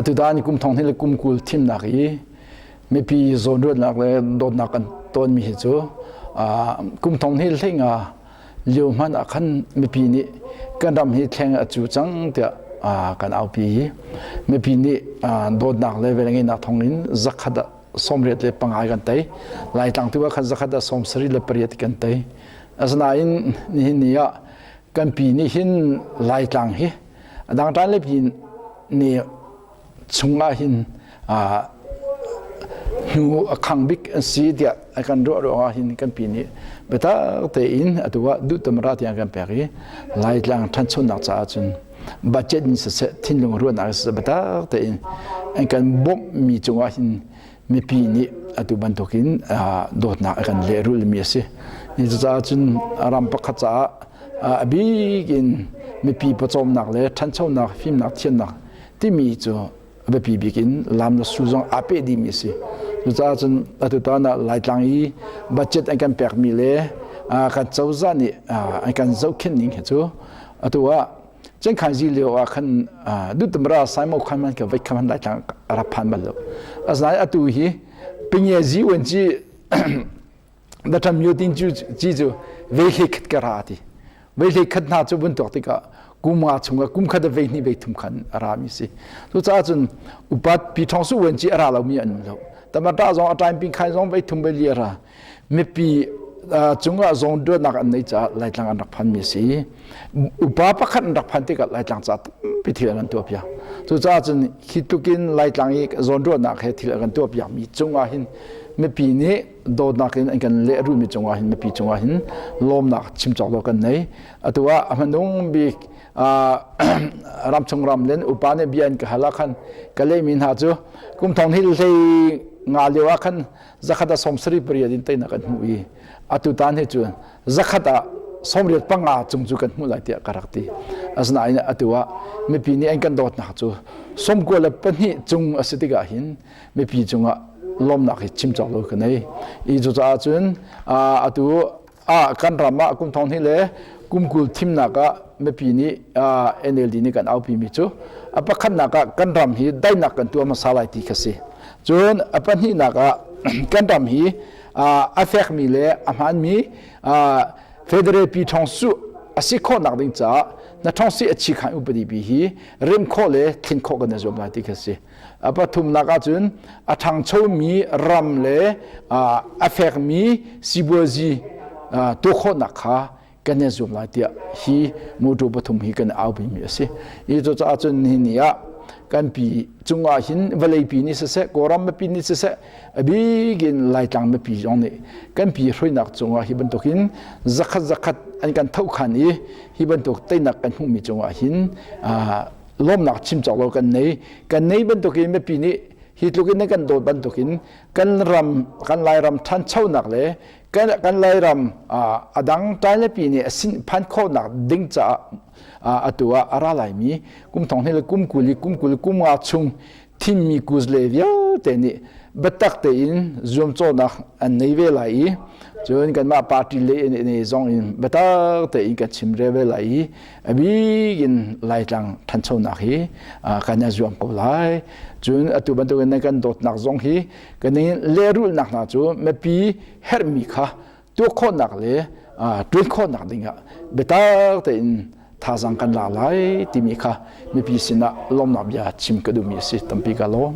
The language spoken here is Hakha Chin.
Atutan kum thong hnih le kum 20 thimnak i mipi zawnruatnak le dawtnak kan tawnmi hi cu kum thong hnih hleinga lio hmanh ah khan mipi nih kan ram hi thleng a cu cang tiah kan aupi i mipi nih dawtnak le velngeihnak thong in zakhat ah 85 kan tei. Laitlang tu ah khan zakhat ah 78 kan tei. Asinain nihin ni ah kan pi nih hin Laitlang hi a dang ṭan le pi nih chungah hin hnu a khang bik an si tiah a kan ruah ruangah hin kan pi nih biatak tein atu ah duhtamra tiang kan pek i Laitlang ṭhanchonak caah cun budget in siseh thinlung ruahnak in siseh biatak tein an kan bawmhmi cungah hin mipi nih atu bantukin dawtnak a kan lehrulmi a si. Ni caah cun ram pakhat caah a bik in mipi pawcawmnak le ṭhanchonak, fimnak, thiamnak timi cu a biapi bik in lam le sul zong aa peh dihmi a si. Cucaah cun atu tan ah Laitlang i budget an kan pekmi le kan cozah nih an kan zohkhenh ning hi cu atu ah Cengkhanzi lio ah khan dutamra saimo khan man ka vai khan lai tlang ra phan bal lo. Asinain atu hi pinye zi wen chi da tham yu tin chu chi chu ve hle khat ka ra ti. Ve hle khat hna chu bun tok tikah kum nga chungah kum khat ve hni ve thum khan a ra mi si. Cu caah cun upat pi thong su wen chi a ra lo mi an um lo. Tamata zong a time pin khai zong ve thum ve li a ra. Mipi cungah zawnruatnak an neih caah Laitlang an rak phanmi a si. Upa pakhat an rak phan tikah Laitlang caah tampi thil an tuah piak. Cucaah cun hi tlukin Laitlang i zawnruahnak he thil an kan tuah piakmi cungah hin mipi nih dawtnak in an kan lehrulmi cungah hin mipi cungah hin lawmnak chim cawk lo kan nei. Atu ah a hmanung bik ramchung ram len upa nih bia an ka hal ah khan ka lehmi hna cu kum thong hi hlei nga lio ah khan zakhat ah 78 in teinak kan hmuh i atu tan hi cu zakhat ah 85 cung cu kan hmuh lai tiah ka rak ti. Asinain atu ah mipi nih an kan dawtnak cu 92 cung a si tikah hin mipi cungah lawmnak hi chim cawk lo ka nei. I cucaah cun atu ah kan ram ah kum thong hnih le kum 20 thimnak ah mipi nih NLD nih kan aupi mi cu a pakhatnak ah kan ram hi daihnak kan tuah hmasa lai ti kha si. Cun a pahnihnak ah kan ram hi a fekmi le a hmaanmi federal pi ṭhawng su a si khawhnak ding caah na ṭhawng si a chi khan upadi pi hi rem khawh le thlin khawh kan i zuam lai ti kha si. A pathumnak ahcun a ṭhangchomi ram le a fekmi sibuazi tuah khawhnak kha kan i zuam lai tiah hi motor pathum hi kan aupimi a si. I cucaah cun nihin ni ah kan pi cungah hin vawlei pi nih siseh, Kawlram mipi nih siseh, a bik in Laitlang mipi zong nih kan pi hruainak cungah hi bantukin zakhat zakhat an kan thohkhan i hi bantuk teinak kan hmuhmi cungah hin lawmnak chim cawk lo kan nei. Kan nei bantukin mipi nih hi tluk in kan dawt bantukin kan ram kan Lairam ṭhanchonak le kan Lairam a dang ṭailepi nih a sin phan khawhnak ding caah atu ah a ra laimi kum thong hnih le kum 20 i kum 20 kum nga chung thimmi kuzle vialte nih biatak tein zuamcawhnak an nei ve lai i cun kanmah party le ne zong in biatak tein kan chim re ve lai i a bik in Laitlang ṭhanchonak hi kan i zuam ko lai. Cun atu bantukin nan kan dawtnak zong hi kan in lehrulhnak hna cu mipi herhmi kha tuah khawhnak le ṭuan khawhnak dingah biatak tein thazaang kan la lai timi kha mipi sinah lawmnak bia chim ka duhmi a si. Tampi ka lawm.